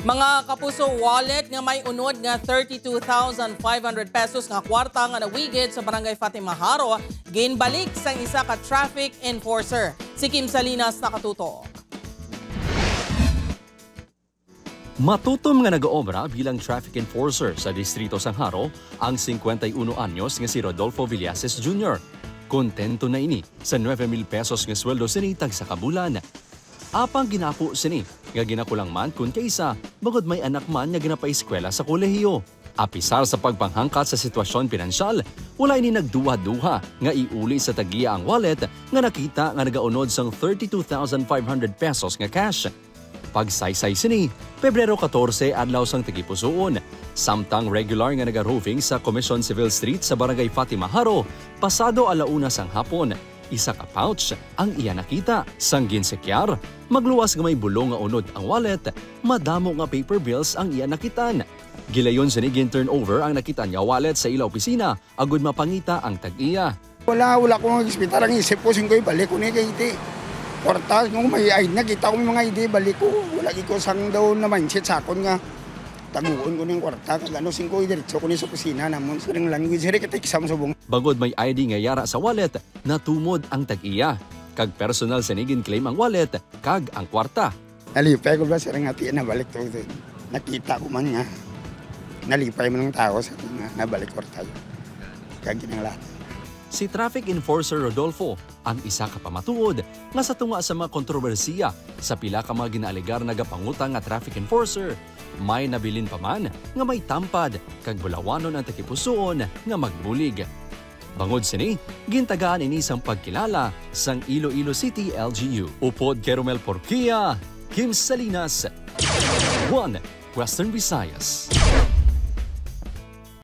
Mga kapuso, wallet nga may unod nga 32,500 pesos nga kwarta nga nawigid sa Barangay Fatima Haro, ginbalik sa isa ka traffic enforcer. Si Kim Salinas nakatutok. Matutom nga nag-oobra bilang traffic enforcer sa distrito sang Haro ang 51 anyos nga si Rodolfo Villases Jr. Kontento na ini sa 9,000 pesos nga sweldo sini tag sa kabulan. Apang ginapo sini nga ginakulang man kun kaysa bagod may anak man nga ginapaeskwela sa kolehiyo. Apisar sa pagpanghangkat sa sitwasyon pinansyal, wala ini nagduha-duha nga iuli sa tagiya ang wallet nga nakita nga nagaunod sang 32,500 pesos nga cash. Pagsaysay sini, Pebrero 14 adlaw sang tagipusoon. Samtang regular nga naga-roving sa Commission Civil Street sa Barangay Fatima Haro, pasado 1:00 sang hapon, isa ka pouch ang iya nakita. Sang ginsekyar, magluwas nga may bulong nga unod ang wallet, madamo nga paper bills ang iya nakitan. Gilayon sini gin-turn over ang nakitan nga wallet sa ila opisina agud mapangita ang tag-iya. Wala ko nga ospital, ang isip ko singkoy balik ko ni kay iti. Kwarta, kung may ID, nakita ko may mga ID, balik ko. Wala ko sang daw na mindset sa akon nga taguon ko ng kwarta. Kag ano, singkoy, diretso ko ni sa opisina namon. Sa language, sir, kita exam subong. Bagod may ID nga yara sa wallet, natumod ang tag-iya. Kag personal sa nigin claim ang wallet, kag ang kwarta. Nalipay ko ba, sir, nga tiyan, nabalik to. Nakita ko man nga. Nalipay man ng tao sa nga, nabalik kwarta. Kag ginang lahat. Si Traffic Enforcer Rodolfo ang isa ka pamatuod nga sa tunga sa mga kontrobersiya sa pila ka mga ginaaligar nagapangutang nga traffic enforcer, may nabilin pa man nga may tampad kag bulawanon ang takipusoon nga magbulig. Bangod sini, gintagaan ini sang pagkilala sang Iloilo City LGU. Upod kay Romel Porquia, Kim Salinas, 1 Western Visayas.